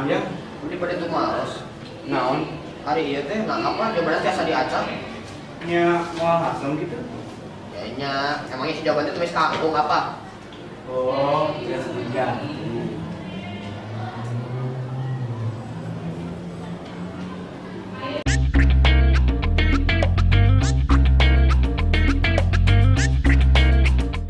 Kumaha ya? Abdi bade tumaros. Naon? Ari ieu teh, nah, apa jawabannya tiasa diacak? Nya moal hasem gitu. Ya nya, emangnya si jawabannya tumis kangkung apa? Oh, ya setuju.